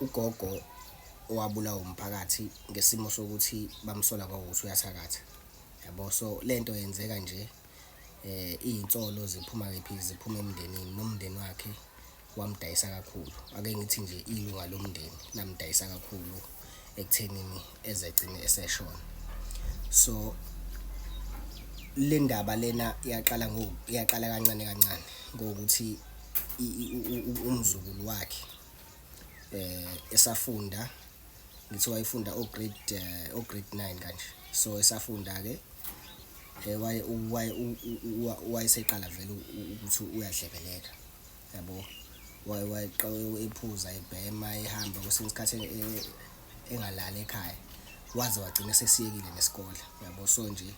Ugogo owabulawa umphakathi ngesimo sokuthi bamsola ngokuthi uyathakatha, yabo. So, lento yenzeka nje iy'nsolo ziphuma kephi? Ziphuma emndenini, nomndeni wakhe wamdayisa kakhulu. Ake ngithi nje ilunga lomndeni lamdayisa kakhulu ekuthenini eze egcine eseshona. So, le ndaba lena yaqala yaqala kancane kancane ngokuthi umzukulu wakhe esafunda, ngithi wayefunda o-grade, o-grade nine kanje. So, esafunda-ke wayeseqala vele ukuthi uyadlebeleka, yabo. Ephuza, ebhema, ehamba, kwesinye isikhathi engalali ekhaya, waze wagcina esesiyekile nesikole, yabo. So nje,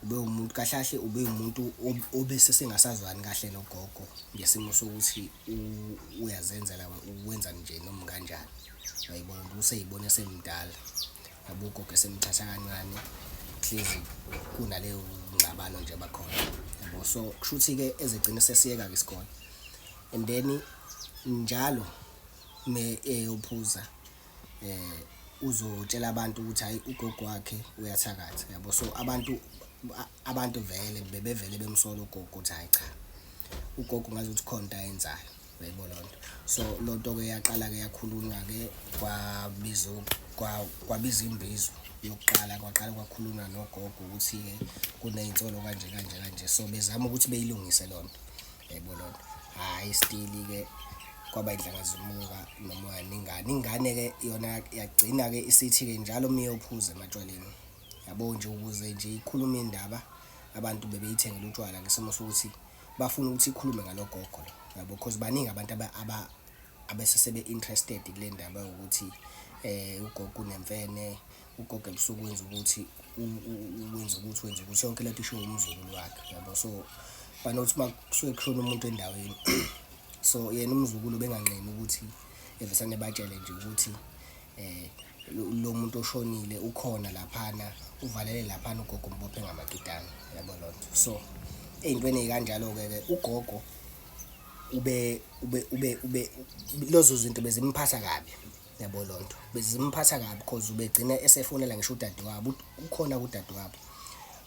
ube wumuntu, kahle kahle ube wumuntu obese sengasazwani kahle nogogo ngesimo sokuthi uyazenzela, wenza nje noma kanjani, uyayibona. Usey'bona esemdala, yabo, ugogo esemthatha kancane, kuhlezi kunaleyo ngxabano nje ebakhona, yabo. So, kushuthi-ke ezegcine esesiyeka-ke isikole and then njalo me eyophuza uzotshela abantu ukuthi hhayi, ugogo wakhe uyathakatha, yabo. So, abantu vele bebevele bemsola ugogo ukuthi hhayi cha, ugogo ngazuthi khona into ayenzayo, uyayibona leyo nto. So, loo nto-ke yaqala-ke yakhulunywa-ke, kwabizwa imbizo yokuqala, kwaqala kwakhulunywa nogogo ukuthi-ke kuney'nsolo kanje kanje kanje, so bezama ukuthi beyilungise leyo nto, uyayibona leyo nto. Hhayi still-ke kwaba inhlanga zimuka nomoya nengane. Ingane-ke yona yagcina-ke isithi-ke njalo uma iyophuza ematshwaleni, yabo nje ukuze nje ikhulume indaba, abantu bebeyithengela utshwala ngesimo sokuthi bafuna ukuthi ikhulume ngalo gogo lo, yabo, cause baningi abantu abese sebe-interested kule ndaba yokuthi ugogo unemfene, ugogo ebusuku wenza ukuthi, wenza ukuthi, wenza ukuthi, yonke lento ishiwo umzukulu wakhe, yabo. So, banokuthi uma kusuke kushone umuntu endaweni, so yena umzukulu ubenganqeni ukuthi evesane ebatshele nje ukuthi lo muntu oshonile ukhona laphana, uvalele laphana, ugogo umbophe ngamaketanga, yabo leyo nto. So, ey'ntweni ey'kanjalo-ke ke ugogo ube ube ube ube lezo zinto bezimphatha kabi, yabo leyo nto. Bezimphatha kabi cause ubegcina esefonela ngisho udadewabo, ukhona udadewabo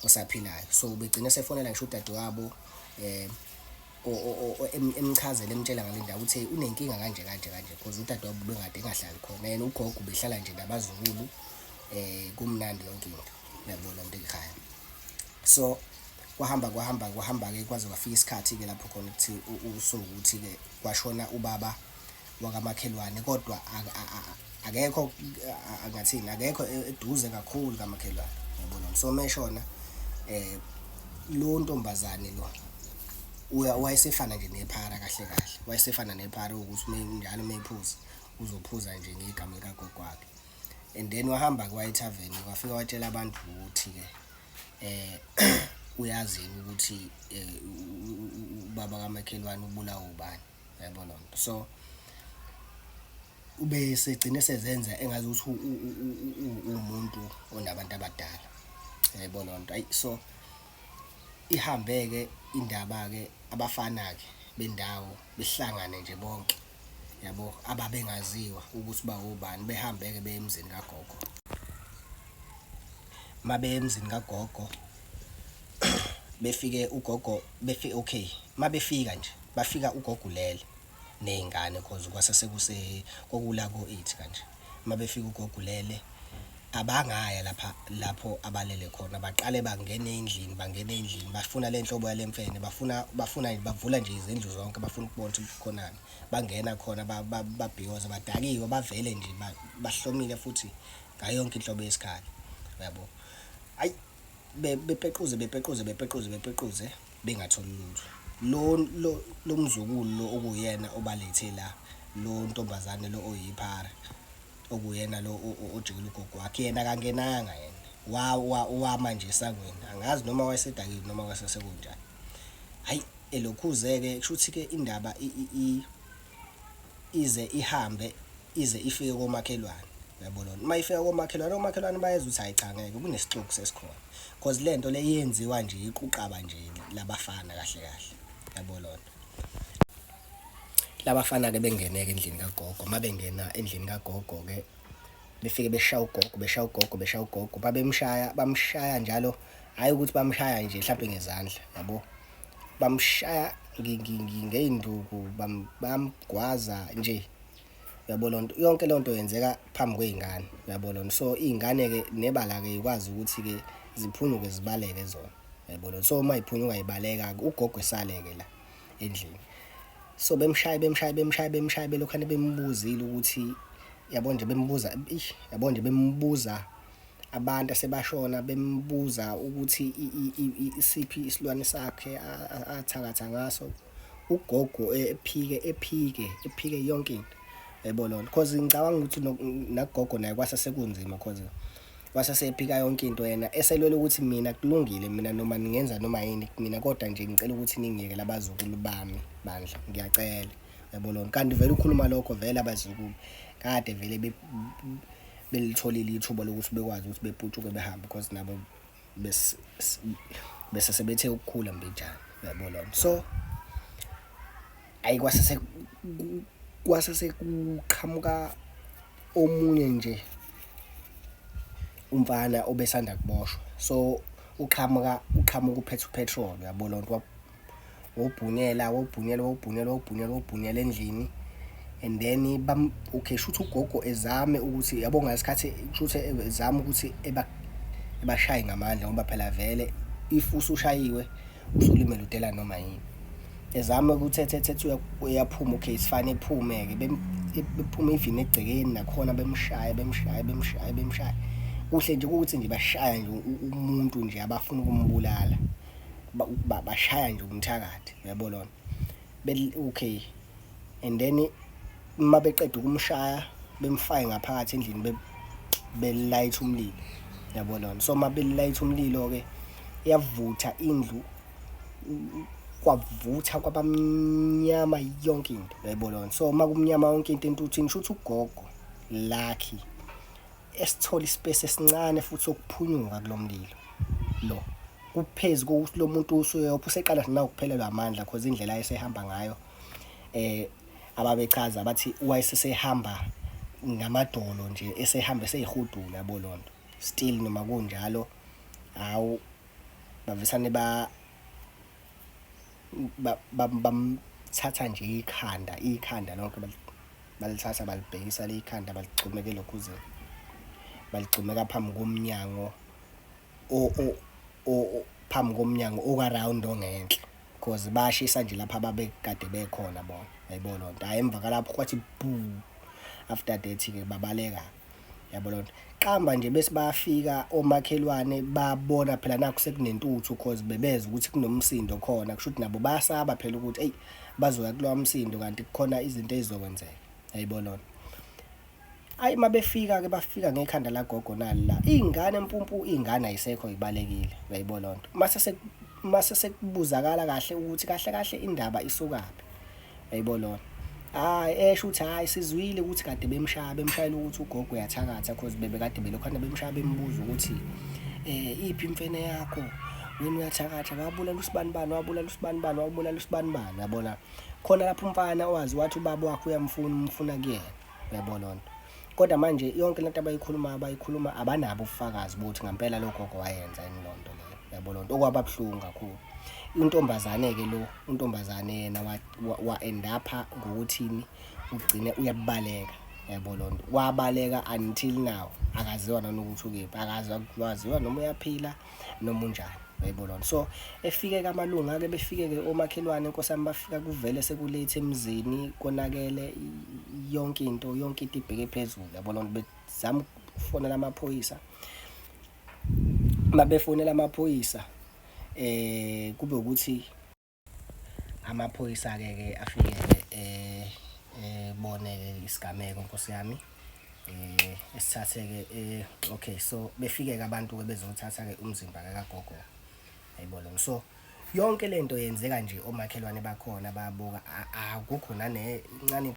osaphilayo. So, ubegcina esefonela ngisho udadewabo emchazela, emtshela ngale ndaba ukuthi unenkinga kanje kanje kanje, cause udadewabo ubekade engahlali khona. Yena ugogo ubehlala nje nabazukulu, kumnandi yonke into, uyabo leyo nto ekhaya. So, kwahamba kwahamba kwahamba-ke kwaze kwafika isikhathi-ke lapho khona ukuthi sowukuthi-ke kwashona ubaba wakamakhelwane, kodwa akekho, angathini, akekho eduze kakhulu kamakhelwane, uyabona. So, meshona lo ntombazane lo wayesefana nje nephara kahle kahle, wayesefana nephara ukuthi njalo uma ephuza uzophuza nje ngegama likagogo wakhe. And then wahamba-ke waya ethaveni, wafika watshela abantu ukuthi-ke uyazi yini ukuthi ubaba kamakhelwane ubulawa ubani, uyayibona leyo nto. So, ubesegcine esezenza engazuthi uwumuntu onabantu abadala, uyayibona leyo nto. Hhayi, so ihambe-ke indaba-ke, abafana-ke bendawo behlangane nje bonke, yabo, ababengaziwa ukuthi bawobani, behambe-ke beye emzini kagogo. Uma beya emzini kagogo befike ugogo okay, uma befika nje, bafika ugogo ulele ney'ngane cause kwase sekuse kwakula ko-eight kanje. Uma befika ugogo ulele, abangaya lapha lapho abalele khona, baqale bangena ey'ndlini, bangena ey'ndlini, bafuna le nhlobo yale mfene, bafuna bavula nje izindlu zonke, bafuna ukubona ukuthi kukhonani. Bangena khona babhiyoza, badakiwe, bavele nje bahlomile futhi ngayo yonke inhlobo yesikhali, uyabo. Hhayi, bepequze bepequze bepequze bepequze bengatholi lutho. Lo mzukulu lo okuyena obalethe la, lo ntombazane lo oyiphara, okuyena lo ojikela ugogo wakhe, yena akangenanga yena, wama nje esangweni, angazi noma wayesedakiwe noma kwasesekunjani. Hhayi, elokhuze-ke kushuthi-ke indaba ize ihambe ize ifike komakhelwane, uyabo lona. Uma ifika komakhelwane, omakhelwane bayezwa ukuthi hhayi cha, ngeke kunesixuku sesikhona, cause lento le yenziwa nje iquqaba nje labafana kahle kahle, yabo lona. Labafana-ke bengene-ke endlini kagogo, uma bengena endlini kagogo-ke befike beshaya ugogo, beshaya ugogo, beshaya ugogo. Babemshaya, bamshaya njalo, hhayi ukuthi bamshaya nje hlampe ngezandla yabo. Bamshaya ngey'nduku, bayamgwaza nje, uyabo leyo nto. Yonke leyo nto yenzeka phambi kwey'ngane, uyabo leyo nto. So, iy'ngane-ke nebala-ke y'kwazi ukuthi-ke ziphunyuke zibaleke zona, uyabo leyo nto. So, uma y'phunyuka y'baleka-ke, ugogo esale-ke la endlini. So, bemshaya, bemshaya, bemshaya, bemshaya belokhane bembuzile ukuthi, yabo nje bembuza, eish, yabo nje bembuza abantu asebashona, bembuza ukuthi isiphi isilwane sakhe athakatha ngaso. Ugogo ephike, ephike, ephike yonke into, uyayibona leyo nto. Cause ngicabanga ukuthi nakugogo naye kwase sekunzima cause wase esephika yonke into yena eselwela ukuthi mina kulungile mina noma ningenza noma yini kumina, kodwa nje ngicela ukuthi ningiyekele abazukulu bami bandla, ngiyacela, uyabo leyo nto. Kanti vele ukhuluma lokho vele abazukulu kade vele belitholile ithuba lokuthi bekwazi ukuthi beputshuke behambe cause nabo bese sebethe ukukhula mbijana, uyabo leyo nto. So, hhayi kwase sekuqhamuka omunye nje umfana obesanda kuboshwa. So, uqhamuka uphethe u-petrol, uyabo leyo nto. Wawubhunyela, wawubhunyela, wawubhunyela, wawubhunyela, wawubhunyela endlini and then okay, shuthi ugogo ezame ukuthi yabo ngalesikhathi kushuthi ezama ukuthi ebashaye ngamandla ngoba phela vele if usushayiwe usulimele udela noma yini. Ezame ukuthi ethe ethe uyaphuma, okay it's fine, ephume-ke bephume even egcekeni nakhona bemshaya, bemshaya, bemshaya, bemshaya. Kuhle nje ukuthi nje bashaya nje umuntu nje abafuna ukumbulala, bashaya nje umthakathi, uyabo leyo nto. Okay, and then uma beqeda ukumshaya bemfake ngaphakathi endlini belayitha umlilo, uyabo leyo nto. So, uma belayitha umlilo-ke iyavutha indlu, kwavutha kwaba mnyama yonke into, uyayibona leyo nto. So, uma kumnyama yonke into entuthwini, shuthi ugogo lucky esithola i-space esincane futhi sokuphunyuka kulo mlilo lo. Kuphezu kokuthi lo muntu usuyopha useqala nawukuphelelwa amandla cause indlela ayesehamba ngayo, ababechaza bathi wayesesehamba ngamadolo nje, esehamba eseyihudula, yabo leyo nto. Still noma kunjalo, hawu bavesane bamthatha nje ikhanda, ikhanda lonke balithatha balibhekisa le ikhanda baligxumeka elokhuzeni, baligxumeka phambi komnyango phambi komnyango oka-round ongenhla cause bashisa nje lapha ababekade bekhona bona, uyayibona leyo nto. Hhayi emva kwalapho kwathi bhu, after that-ke babaleka, uyabo leyo nto. Qamba nje bese bayafika omakhelwane babona phela nakhu sekunentuthu cause bebezwa ukuthi kunomsindo khona, kushuthi nabo bayasaba phela ukuthi eyi bazoya kulowa msindo kanti kukhona izinto ey'zokwenzeka, uyayibona leyo nto. Hhayi uma befika-ke bafika ngekhanda lagogo nali la, iy'ngane mpumpu, iy'ngane ay'sekho y'balekile, uyayibona leyo nto. Mase sekubuzakala kahle ukuthi kahle kahle indaba isukaphi, uyayibona leyo nto. Hhayi esho ukuthi hhayi sizwile ukuthi kade bemshaya, bemshayela ukuthi ugogo uyathakatha cause bebekade belokhana bemshaya bembuza ukuthi iphi imfene yakho, wena uyathakatha, wabulala usibanibani, wabulala usibanibani, wabulala usibanibani, uyabona. Khona lapho umfana wazi wathi ubaba wakhe uyamfuna, umfuna kuyena, uyayibona leyo nto. Kodwa manje yonke lento abayikhulumayo bayikhuluma abanabo ubufakazi bokuthi ngampela lo gogo wayenza yini leyo nto leyo, uyabo leyo nto, okwaba buhlungu kakhulu. Untombazane-ke lo, untombazane yena wa-end-up-a ngokuthini, ugcine uyabaleka, uyabo leyo nto. Wabaleka until now akaziwa nanokuthi ukephi, akaziwa noma uyaphila noma unjani, uyayibona leyo nto. So, efike-ke amalunga-ke, befike-ke omakhelwane nkosi yami, bafika kuvele seku-late emzini, konakele yonke into, yonke into ibheke phezulu, uyabo leyo nto. Bezama ukufonela amaphoyisa, uma befonela amaphoyisa kube ukuthi amaphoyisa-ke ke afike-ke ebone-ke isigameko nkosi yami, esithathe-ke okay, so befike-ke abantu-ke bezothatha-ke umzimba-ke kagogo, uyayibona. So, yonke lento yenzeka nje omakhelwane bakhona bayabuka, akukho nane ncane.